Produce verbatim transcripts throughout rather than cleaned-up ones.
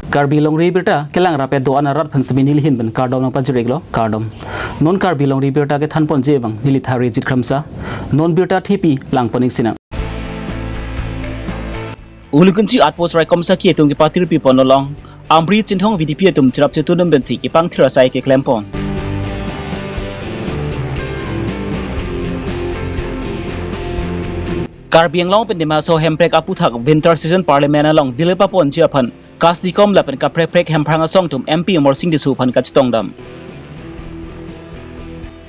Karbi Longri Abirta kelang rap-et do-an arat aphan semi nelihin pen kardom nangpajir-iklo, kardom. Non Karbi Longri Abirta kethan ponji abang neli Tharijit Kramsa. Non birta thepi lang pon-ik sinang. Ulukunchi Outpost raikom asaki atum kepatirpi pon along Amri Chinthong V D P atum cherap chetudun pensi kepangthir asai keklem pon. Karbi Anglong pen Dima Hasao Hemprek aputhak Winter Session Parliament along bill paponji aphan KAS Dikom lapen kaprek prek Hemprang asong atum M P Amarsing Tisso aphan kachetongdam.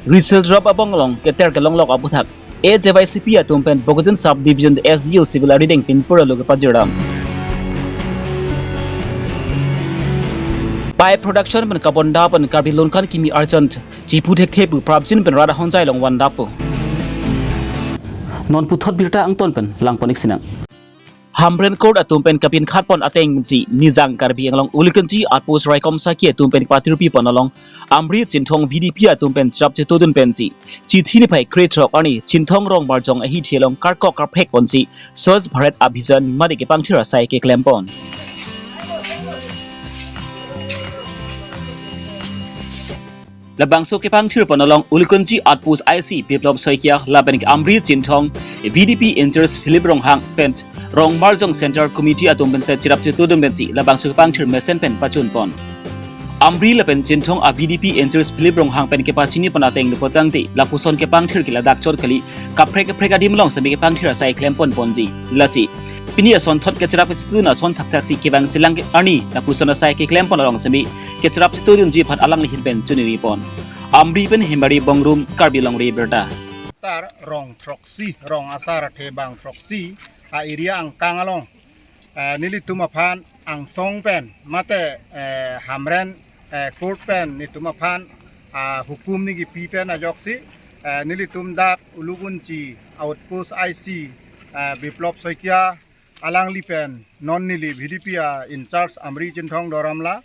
Result drop abang along keter kelonglok aputhak A J Y C P atum pen Bokajan Sub Division S D O civil arideng pinpur alo kepajirdam. Pipe production pen kabonda pen Karbi Longkan Kimi Arjan chipu thekthe pu prapjin pen rat ahonjai along vandap pu. Non puthot birta angton pen lang pon-ik sinang. Hamren Court atum pen kapinkhat pon ateng pensi Nijang Karbi Anglong Ulukunchi Outpost raikom asaki atum pen kepatirpi pon along Amri Chinthong V D P atum pen cherap chetudun pensi chithi niphai krethrok arni Chinthong Rongmarjong ahithi along karkok karprek ponsi Swachh Bharat Abhiyan mate kepangthir asai keklem pon. Labangso kepangthir pon along Ulukunchi Outpost I C Biplop Saikia lapen ke Amri Chinthong, V D P in-charge Philip Ronghang pen Rongmarjong Central Committee atum pensi cherap chetudun pensi labangso kepangthir mesen pen pachun pon. Amri lapen Chinthong a V D P in-charge Philip Ronghang pen kepachini pon ateng dopotangte lapuson kepangthir ke ladak chot kali, kaprek kaprek adim along semi kepangthir asai klem pon ponji. Lasi pini asonthot kecherap kachetudun ason thakthak si kevang selang ke arni lapuson asai keklem pon along semi kecherap chetudunji aphan alangli ahin pen chuniri pon. Amri pen Hemari Bongrung, Karbi Longri Abirta. Tar rong throksi, rong asar athe bang throksi a area angkang along, eh, nelitum aphan angsong pen mate, eh, Hamren, eh, Court pen nelitum aphan, ah, hukum ni kipi pen ajoksi, eh, nelitum dak Ulukunchi Outpost I C, eh, Biplop Saikia alangli pen non neli V D P a in-charge Amri Chinthong Doramla,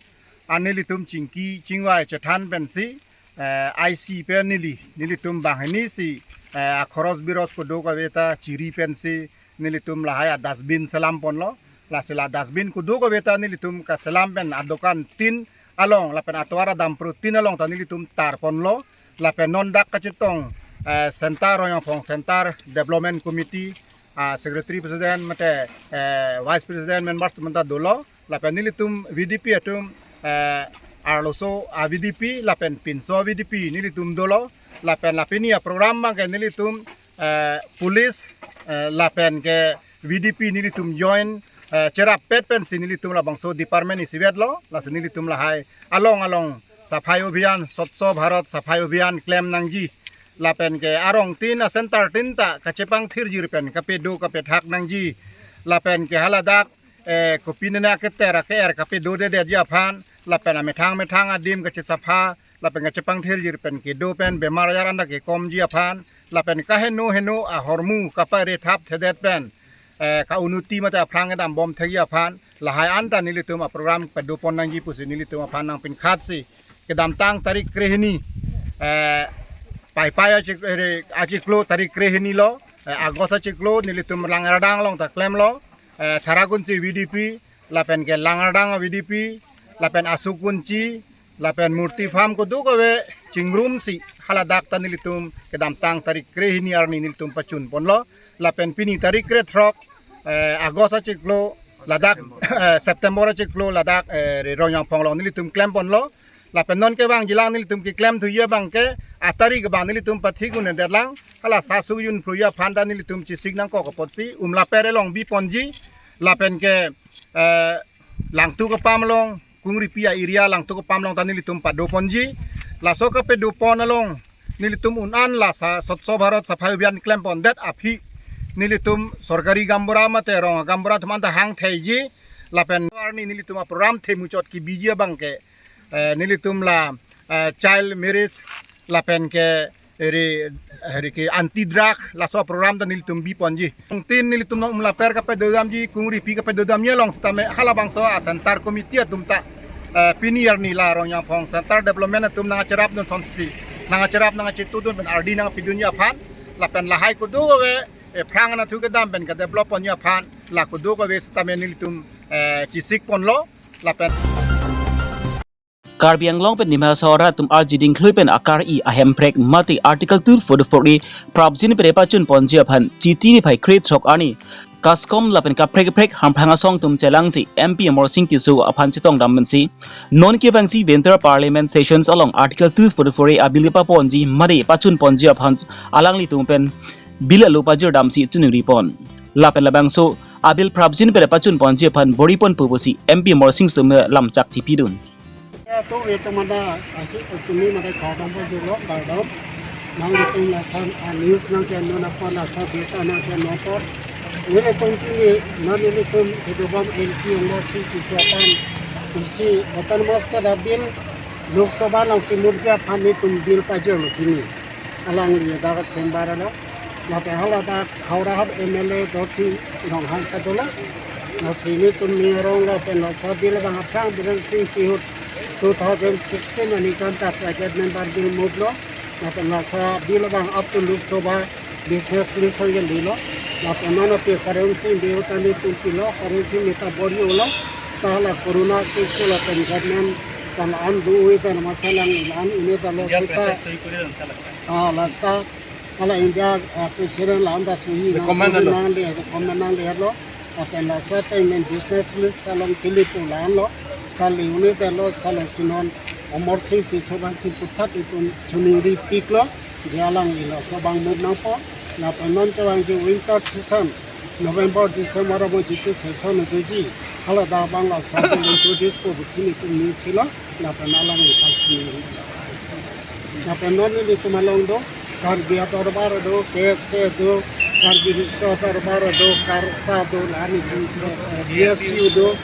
an nelitum chingki chingvai chethan pensi, eh, I C pen neli, nelitum banghini si, eh, akhoros biros kedo kave ta chiri pensi nelitum lahai a dustbin selam ponlo. Lasi la dustbin kedo kave ta nelitum kaselam pen adokan tin along lapen atovar adam pro tin along ta nelitum tar ponlo. Lapen non dak kachetong, eh, Centre Rongyangphong Centre Development Committee, ah, Secretary President mate, eh, Vice President members atum ta dolo. Lapen nelitum V D P atum, eh, arloso a V D P lapen pinso V D P nelitum dolo. Lapen la pini a program abang ke nelitum, eh, police, eh, lapen ke V D P nelitum join, eh, cherap pet pensi nelitum labangso department isivet lo. Lasi nelitum lahai along along Safai Abhiyan, Swachh Bharat Safai Abhiyan klem nangji. Lapen ke arong tin a centre tin ta kachepangthirjir pen kapedo kapethak nangji. Lapen ke haladak, eh, kopine na keter ake-er kapedodedetji aphan, lapen amethang methang adim kachesapha, lapen kachepangthirjir pen kedo pen bemar ajar anta kekomji aphan, lapen kaheno heno ahormu kaparethap thedet pen, eh, ka-unnoti mate aphrang kedam bom thekji aphan, lahai anta nelitum a program pado pon nangji pusi nelitum aphan nangpinkhat si kedamtang tarik krehini, eh, Paipai achik-, eh, achiklo tarik krehini lo, eh, August achiklo nelitum Langerdang along ta klemlo, eh, Tharakunchi V D P, lapen ke Langerdang V D P, lapen Asukunchi, lapen Murti Farm kedo kave chingrum si haladak ta nelitum kedamtang tarik krehini arni nelitum pachun ponlo. Lapen pini tarik krethrok, eh, August achiklo ladak, eh, September achiklo ladak, eh, Rongyangphong along nelitum klem ponlo. Lapen non kevangjilang nelitum keklem thuji abang ke a tarik abang nelitum pathik un-edetlang. Hala sasuk jun phruji aphan ta nelitum chesik nangkok apotsi Umlaper along bi ponji. Lapen ke, eh, Langtuk apam along, Kungripi a area Langtuk apam along ta nelitum pado ponji. Laso kapedo pon along nelitum un-an la sa Swachh Bharat Safai Abhiyan klem pondet aphi nelitum sorkari gaonbura mate rong gaonbura atum anta hang theiji. Lapen arni nelitum a program themuchot kebiji abang ke, eh, nelitum la, eh, child marriage lapen ke ri, ri ke anti drug laso program ta nelitum bi ponji. Tin nelitum nong Umlaper kapedodamji, Kungripi kapedodamji along sitame halabangso a centre committee atum ta, eh, pini arni la Rongyangphong Centre Development atum nangcherap dun sonsi, nangcherap nangchetudun pen ardi nangpidunji aphan, lapen lahai kedo kave, eh, aphrang anatthu kedam pen kedevelop ponji aphan, la kedo kave sitame nelitum, eh, chesik ponlo. Lapen Karbi Anglong pen Dima Hasao arat atum arjiding khlui pen akar-i ahemprek mate Article two forty-four A prapjin pen pachun ponji aphan Chithi niphai krethrok arni KASCOM lapen kaprek kaprek hamphang asong atum chelangsi M P Amarsing Tisso aphan chetongdam pensi non kevangji winter parliament sessions along Article two forty-four A abill paponji mate pachun ponji aphan alanglitum pen bill alo pajirdamsi chiningri pon. Lapen labangso abill prapjin pen pachun ponji aphan bor-i pon pu pusi M P Amarsing Tisso lam chak chipidun. Ya, to, ya, to, mada, asi, to, chini, mada, kardom, pa, julo, kardom. Nanglitum lason, ah, news nangkeno apot, laso, beta nangkeno apot. Nelitum pini, non nelitum, kedobom M P Amarsing Tisso aphan, isi, Autonomous State Bill, Lok Sabha along kemurja aphan nelitum bill pajirlo pini. Alangli dak chamber along. Lapen hala dak Howraghat M L A Dorsing Ronghang ta dolo. Lasi nelitum ning arong lapen laso bill abang aphrang Biren Singh Tisso two thousand sixteen aningkan ta private member bill move lo. Lapen laso bill abang up to Lok Sabha business list anke lelo. Lapen non api currency bill ta nelitum pilo, currency meta bor-i ulo. Seta la corona case lapen government ta la-an do-oi ta masa lang la-an un-e ta lo seta. Ah, lasta, hala India, ah, president la-an ta suhi nang recommend lo. Recommend nangle, recommend nanglelo. Lapen laso payment business list along kili pu la-an lo. Seta le un-e ta lo, seta lasi non Amarsing Tisso aphansi puthot itum chiningri piklo. Je alangli laso abang move nangpo. Lapen non kevangji winter session, November, December amo G T session doji. Hala dak abang laso introduce po pusi nelitum ning chilo, lapen alangliphan chiningri. Lapen non nelitum along do, Karbi Adorbar do, K S A do, Karbi Riso Adorbar do, KARSA do, la nelitum, eh, B S U do,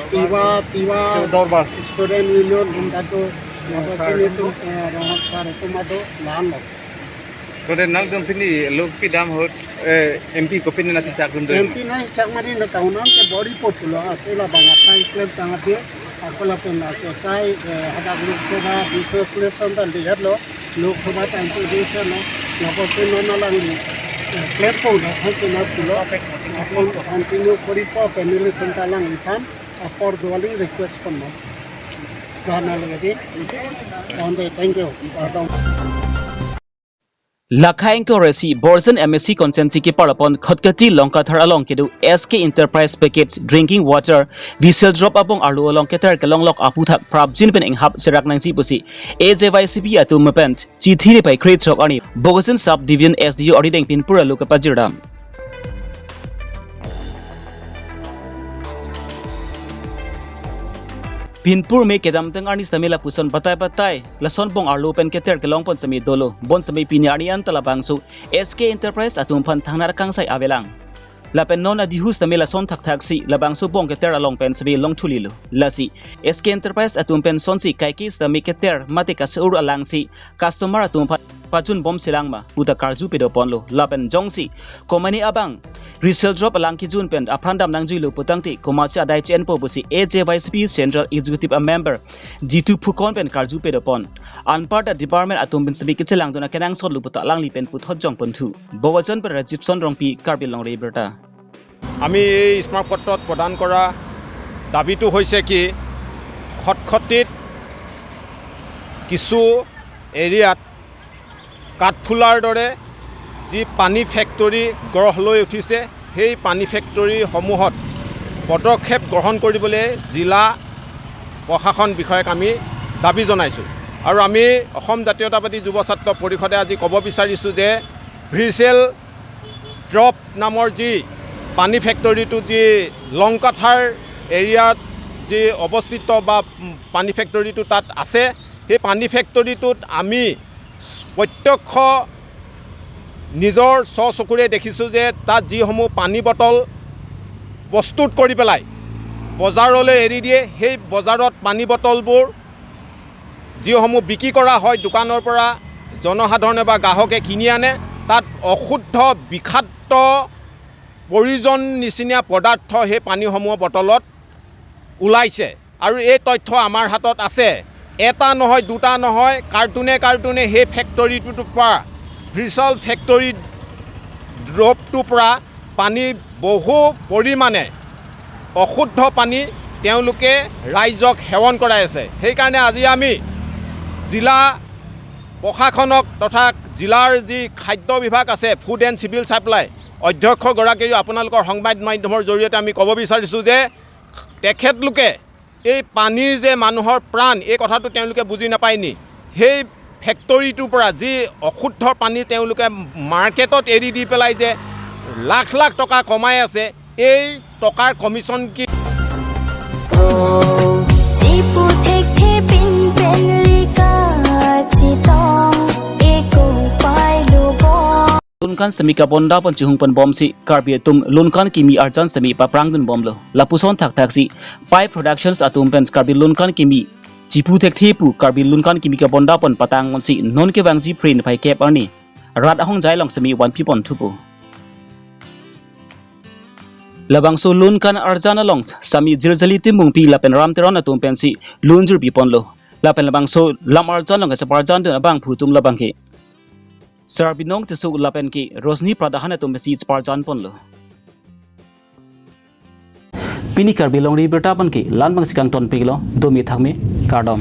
Tiwa, Tiwa Dorbar. Student Union atum ta do, lapusi nelitum, eh, Ronghang sar atum ta do, la-an lo. Kode nangtum pini lo pidam ahut, eh, M P kopine nangchechakdun do? M P nangchechak mari na town nang ke bor-i po pulo, ate labang atai klem tang ate, ako lapen la ke tai, eh, hadak Lok Sabha business list ta lihatlo, Lok Sabha ta introduce lo, lapusi non alangli, eh, klempo na sa chena pulo, lapen continue koripo pen nelitum ta alangliphan apor do aling request ponlo. Dana lagi. Thank you. Kardom. Lakha ingkoi ra isi Borjan M A C constituency keparlopon Khatkhati Longkathar along kedo S K Enterprise package drinking water Vishal Drop abong arlo along keter kelonglok aphuthak prapjin pen inghap serak nangji pusi A J Y C P atum pen Chithi niphai krethrok arni Bokajan Sub Division S D O arideng pinpur alo kepajirdam. Pinpur me kedamtang arni sitame lapuson batai batai lason bong arlo pen keter kelongpon sitame dolo. Bonsitame pini arni anta labangso S K Enterprise atum aphan thangnar kangsai avelang. Lapen non adihu sitame lason thakthaksi labangso bong keter along pen sitame longthulilo. Lasi S K Enterprise atum pen sonsi kaike sitame keter mate kase-ur alangsi customer atum aphan pajunbom selang ma puta karju pedoponlo. Lapen jongsi komane abang Vishal Drop alang kejun pen apran dam nangjuilo putangte komatsi adai che-enpo pusi A J Y C P Central Executive a member Jitu Phukon pen karju pedopon. Anparta department atum pen sitame kechelangdun akenangsotlo puta alangli pen puthot jongponthu. Bokajan pen Rajibson Rongpi, Karbi Longri Abirta. আমি এই স্মাৰকপত্ৰত প্ৰদান কৰা দাবীটো হৈছে কি, খটখটিত কিছু এৰিয়াত কাঠফুলাৰ দৰে যি পানী ফেক্টৰী গঢ় লৈ উঠিছে, সেই পানী ফেক্টৰীসমূহত পদক্ষেপ গ্ৰহণ কৰিবলৈ জিলা প্ৰশাসন বিষয়াক আমি দাবী জনাইছোঁ। আৰু আমি অসম জাতীয়তাবাদী যুৱ ছাত্ৰ পৰিষদে আজি ক'ব বিচাৰিছোঁ যে Vishal Drop নামৰ যি পানী ফেক্টৰীটো, যি লংকাথাৰ এৰিয়াত যি অৱস্থিত বা পানী ফেক্টৰীটো তাত আছে, সেই পানী ফেক্টৰীটোত আমি প্ৰত্যক্ষ নিজৰ স্বচকুৰে দেখিছোঁ যে তাত যিসমূহ পানী বটল প্ৰস্তুত কৰি পেলাই বজাৰলৈ এৰি দিয়ে, সেই বজাৰত পানী বটলবোৰ যিসমূহ বিক্ৰী কৰা হয় দোকানৰ পৰা, জনসাধাৰণে বা গ্ৰাহকে কিনি আনে, তাত অশুদ্ধ বিষাক্ত পয়জন নিচিনা পদাৰ্থ সেই পানীসমূহৰ বটলত ওলাইছে। আৰু এই তথ্য আমাৰ হাতত আছে। এটা নহয়, দুটা নহয়, কাৰ্টুনে কাৰ্টুনে সেই ফেক্টৰীটোৰ পৰা, Vishal ফেক্টৰী ড্ৰপটোৰ পৰা পানী বহু পৰিমাণে অশুদ্ধ পানী তেওঁলোকে ৰাইজক সেৱন কৰাই আছে। সেইকাৰণে আজি আমি জিলা প্ৰশাসনক তথা জিলাৰ যি খাদ্য বিভাগ আছে, ফুড এণ্ড চিভিল ছাপ্লাই অধ্যক্ষগৰাকীয়েও আপোনালোকৰ সংবাদ মাধ্যমৰ জৰিয়তে আমি ক'ব বিচাৰিছোঁ যে তেখেতলোকে এই পানীৰ যে মানুহৰ প্ৰাণ, এই কথাটো তেওঁলোকে বুজি নাপায় নি? সেই ফেক্টৰীটোৰ পৰা যি অশুদ্ধ পানী তেওঁলোকে মাৰ্কেটত এৰি দি পেলাই যে লাখ লাখ টকা কমাই আছে, এই টকাৰ কমিশ্যন কি? Chipu thekthe pinpen lika chetong, eko pai lubong. Lun kan sitame kabonda pon chihung pon bomsi Karbi atum lun kan kimi arjan sitame paprang dun bomlo. Lapuson thakthak si Pai Productions atum pen Karbi lun kan kimi chipu thekthe pu Karbi lun kan kimi kabonda pon patang monsi non kevangji Phre niphai kep arni rat ahongjai along sitame vanpi pon thupo. Labangso lun kan arjan along sitame Jirjali Timungpi lapen Ram Teron atum pensi lun jirpi ponlo. Lapen labangso lam arjan along kacheparjan dun abangphu atum labang ke Sarbinong Tisso lapen ke Rosni Pradhan atum pensi cheparjan ponlo. Pini Karbi Longri Abirta pen ke la-an abangsi kangton piklo, dome thakme, kardom.